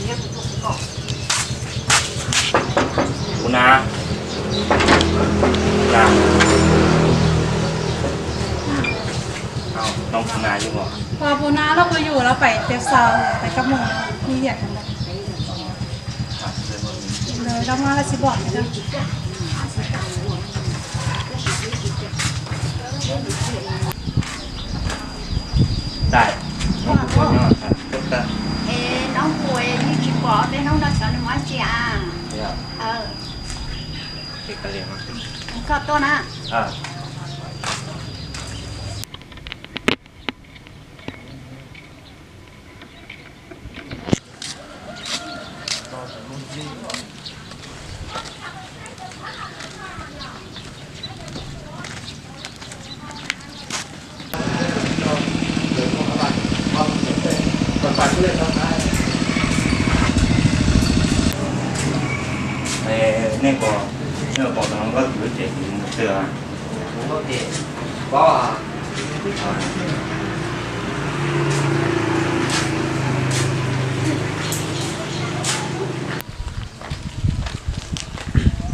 Kuv na, na, noo kuv na yus. Kuv na los kuv yus los pais tias xaus pais kab moos kuv yam. Lawv los mas los tsis pom. Dais, noob puas nyob? Es noob puas yeej tsis pom, peb hnub no xyov nws muab tsi a. Koj tuaj na. Nej pom, nej pom tus hluas nkauj twg lub tsev kuv mus twg?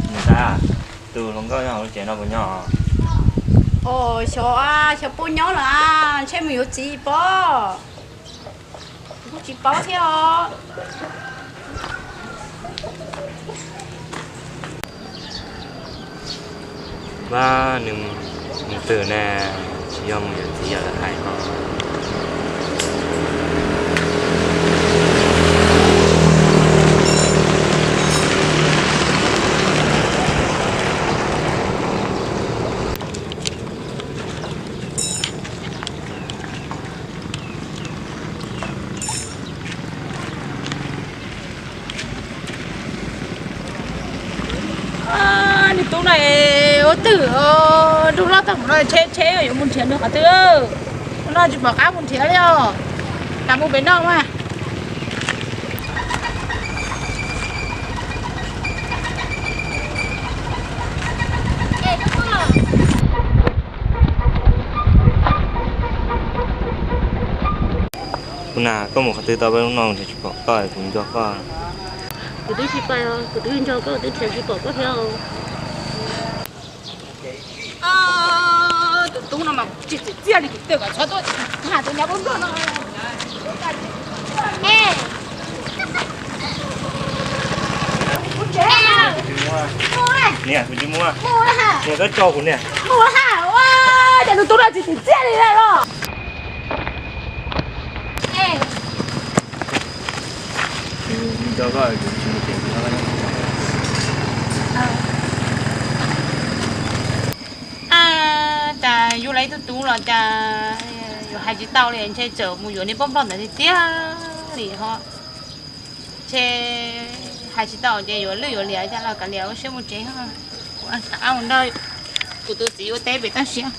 Niam tais, tus hluas nkauj nyob hauv lub tsev no puas nyob? Os, xyov, xyov puas nyob lawm, ntshe mus yuav txiv pob. Kuv kuj tsis paub thiab os. Mas nws mus twg ne? Tsis yog mus yuav txiv yam lawv hais ho. Nws tub no ua twg, ntuj loj tag mus no, tsheb tsheb yuav mus nrhiav nws qhov twg? Hnub no tsis pom qab mus nrhiav li os. Lam mus pem no mas. Kuv na, koj mus qhov twg tau peb hnub no nrhiav tsis pom koj, kuv nco koj. Kuv twb tsis pais, kuv twb nco koj twb nrhiav tsis pom koj thiab. Tus tub no mas tsis txiaj txiaj li, kuv twb kom txhob tuaj tham tus nyab nplog no. Niam, kuv tsis mus. Niam, koj tso kuv niam. Cas tus tub no tsis txiaj txiaj li los? Cas yus los ib tug tub los cas yuav hais tsis tau li, ntshe tseem mus yuav niag poj nplog ntawd tiag tiag li ho. Ntshe hais tsis tau ces yuav lwj yuav liam cas los kav liam ua siab mus tsev. Kuv mus nrog kuv tus txiv ua teb pem toj siab.